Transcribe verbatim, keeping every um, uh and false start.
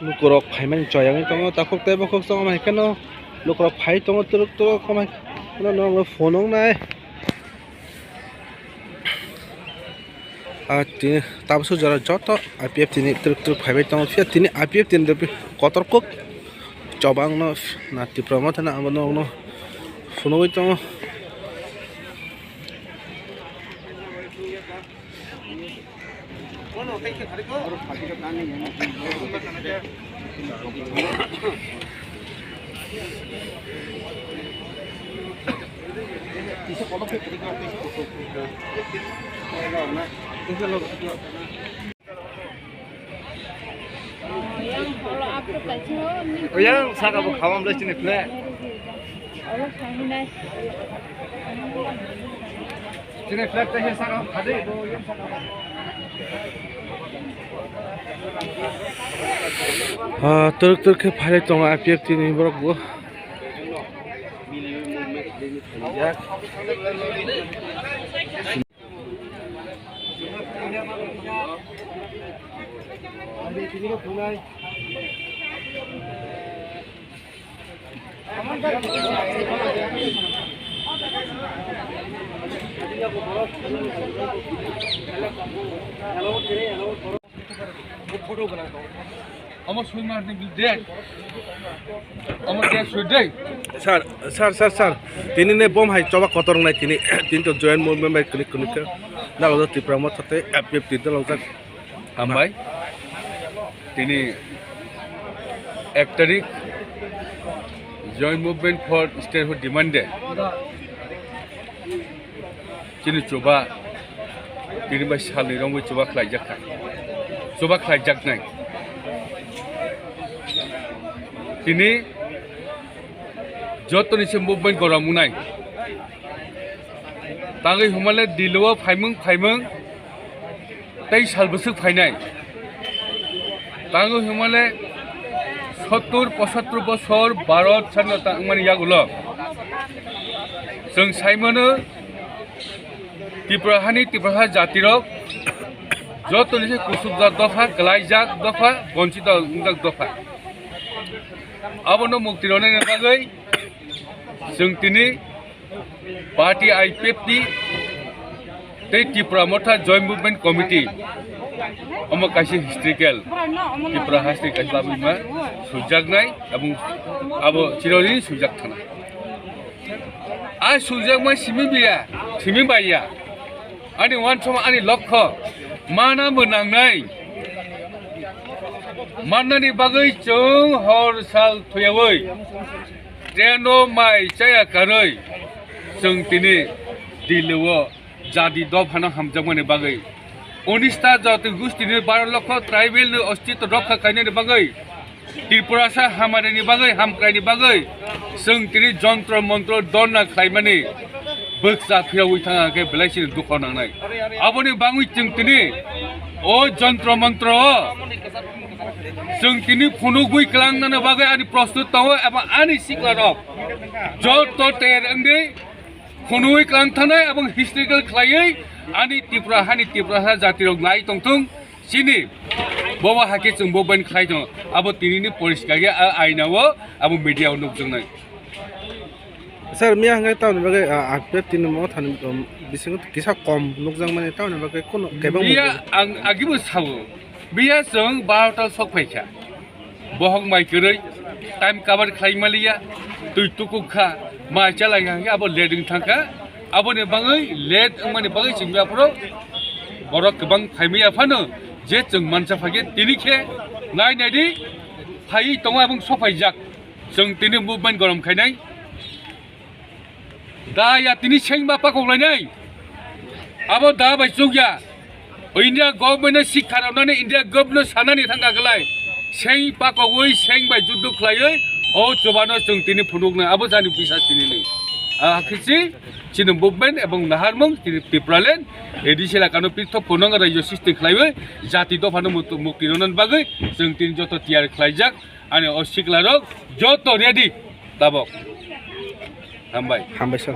Lukurok phaimani choyangwi tongo, takhuk tei bokhok chongma hai kheno lukurok phai tongo, twrwk twrwk, hamai kheno norokno phunuknai. Ah, tini tabukhe jora joto I P F T ni twrwk twrwk phaibai tongo, phiya tini I P F T ni kotor kuk chobangno na Tipra Motha no abo norokno phunugwi tongo. Yang saka bo khamam le chini flag. Chini flag tei saka khadi. Ah, twrwk twrwk khe phaiwi tongo I P F T ni borok bo. Omo swimming ni date. Omo date swi dei. Sir, sir, sir, sir. Tini ne bom hai choba kotor nai tini, tini to joint movement bai klik klik ke. Na lo Tipra Motha tei I P F T tini longjak. Hambai. Tini ek tarik Joint Movement for Statehood Demand Day. Chini chuba, tini bai salni rongwi chuba khlaijak kha. Chuba khlaijaknai. Tini jotoni se movement gorom wngnai. Tangwi hwnmale Delhi o phaimung phaimung tei sal bwswk phainai. Tangwi hwnmale sottur pochattor bosor Bharat sadhinota wngmani yagulo chwng saimano Tripura hani Tiprasa jatirok jotoni se kusukjak dopha, kwlaijak dopha, bonchito wngjak dopha. Abono mukti rwnani bagwi chwng tini Party I P F T tei Tipra Motha Joint Movement Committee omo kaisa historical Tipra hasteni kaisa labima swijaknai, abo chironi swijak thana. A swijakma simi biya, simi baiya. Ani wansukma ani lokho mana bo nangnai. Mannani bagwi chwng hor sal thuyawi train o mai chaya karwi chwng tini Delhi o jadi dophano hamjakmani bagwi, unista jati gustini baro lokho tribal ni ostitw rokha khainani bagwi, Tripurasa hamari ni bagwi, hamkrai ni bagwi chwng tini jontro montro donna khlaimani bwkcha phiyawi thangkha khe belai chini dukho nangnai. Aboni bagwi chwng tini o jontro montro o chwng tini phunugwi klangnani bagwi ani prostut tongo eba ani siklarok joto ter wngdi phunugwi klang thanai abo historical khlaiwi ani Tripura hani Tripurasa jatirok nai tongthung. Chini bobo hakhe chwng bo ban khlai tongo. Abo tinini poriskar khe a aina o abo media o nukjaknai. Sir, miya hwnkhai tamoni bagwi, ah, update tini mo thani, um, bisingo kisa kom nukjakmani tamoni bagwi kono kebang Miya mungwi. Ang agibo sao. Miya chwng barota sok phaikha. Bohok mai kwrwi, time cover khlai maliya, twi tukuk kha, mai chalai kha, abo late wng thangkha, aboni bagwi late wngmani bagwi chwng aphuru borok kwbang phaimaya phano je chwng mansa phagwi tini khe nai naidi phaiwi tongo abong sophaijak, chwng tini movement gorom khainai. Da ya tini seng ba pakok lainai. Abo da bai chukya. India government no sikha rwnani India government no sanani thangkha kwlai. Seng pakogwi seng bai juddo khlaiwi o chubano chwng tini phunuknai. Abo jani bisas tini ni. A khisi chini movement ebong naharmung tini Tipraland A D C elakano pithok phunuknai rajyo srishti khlaiwi jati dophano mukti rwnani bagwi chwng tini joto tiyar khlaijak. Ani o siklarok joto ready tabok. Hambai. Hambai sir.